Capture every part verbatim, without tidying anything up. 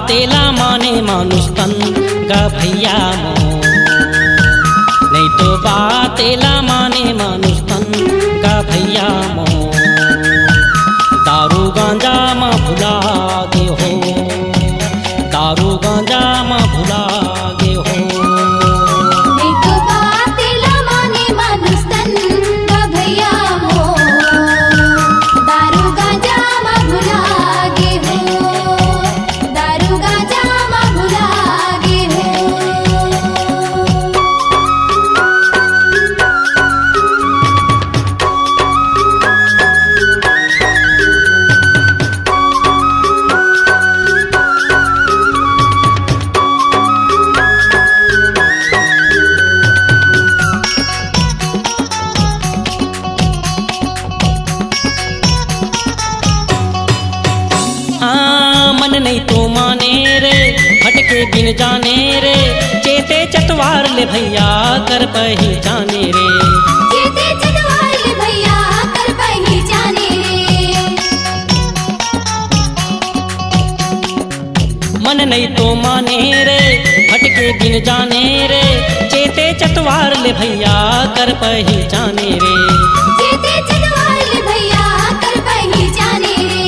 तेला माने मानुष तन गा भैया मोर, नहीं तो बात तेला माने मानुष तन गा भैया मोर। दारू गांजा म भुला गे हो, दारू गांजा म भुला गे हो। नहीं तो बात तेला माने मानुष तन गा भैया मोर, दारू गांजा म भुला गे हो। दारू गांजा म भुला गे हो। हाँ, मन नहीं तो माने रे, भटके बिन जाने रे, चेते चतवार ले भैया कर पहिचाने रे। चेते चतवार ले भैया कर पहिचाने रे। मन नहीं तो माने रे, भटके बिन जाने रे, चेते चतवार ले भैया कर पहिचाने रे। चेते चतवार ले भैया कर पहिचाने रे।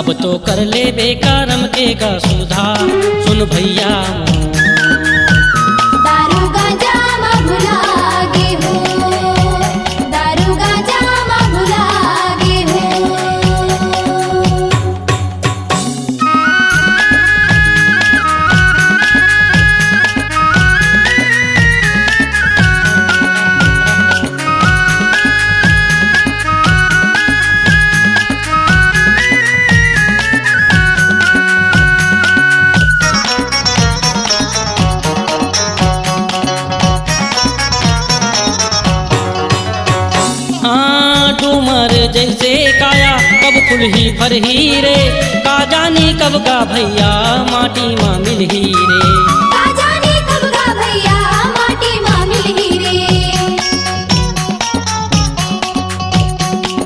अब तो कर लेबे करम के गा सुधार, सुन भैया मोर। दारू गांजा म भुला गे हो, दारू गांजा म भुला गे हो। हाँ, डूमर जैसे काया कब फुलही फरही रे, का जानी कब गा भैया माटी मा मिलही रे। का जानी कब गा भैया माटी मा मिलही रे।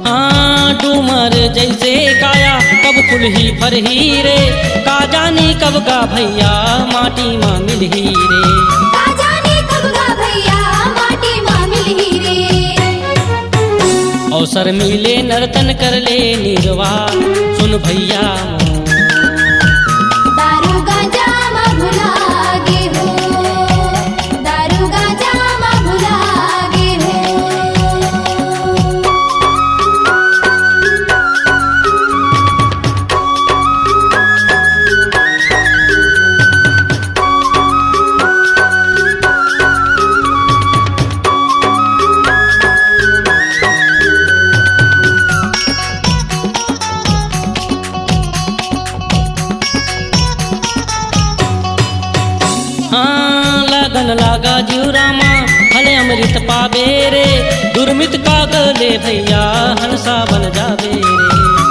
हाँ, डूमर जैसे काया कब फुलही फरही रे, का जानी कब गा भैया माटी मा मिलही रे। का जानी कब गा भैया माटी मा मिलही रे। अवसर मिले नर्तन कर ले निरवा, सुन भैया मोर। दारू गांजा म भुला गे हो, दारू गांजा म भुला गे हो। हाँ, लगन लागा जुरा मा, भले अमृत पाबे रे, दुर्मित का गले भैया हंसा बन जाबे रे।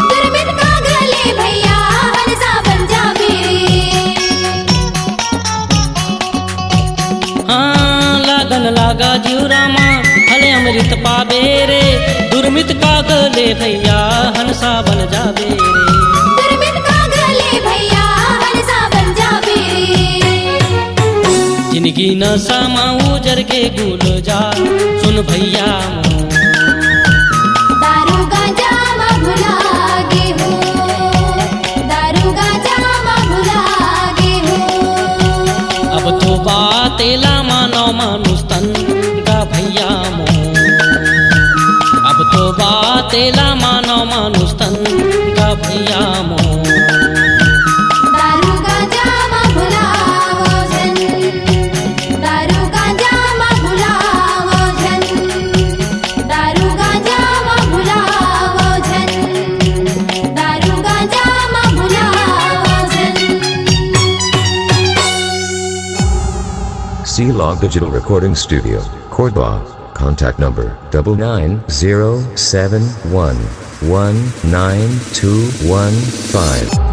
दुर्मित का गले भैया हंसा बन जाबे रे। हाँ, लगन लागा जुरा मा, भले अमृत पाबे रे, दुर्मित का गले भैया हंसा बन जाबे रे। दुर्मित का गले भैया हंसा बन जाबे रे। जिनगी नशा मा उजर के गुलजार, सुन भैया मोर। दारू गांजा मा भुला गे हो, दारू गांजा मा भुला गे हो। अब तो बात तेला मानो मानुष तन गा भैया मोर। अब तो बात तेला मानो मानुष तन गा भैया मोर। दारू गांजा मा भुलावो झन, दारू गांजा मा भुलावो झन, दारू गांजा मा भुलावो झन, दारू गांजा मा भुलावो झन। C Log Digital Recording Studio, Cordoba. Contact number double nine zero seven one one nine two one five.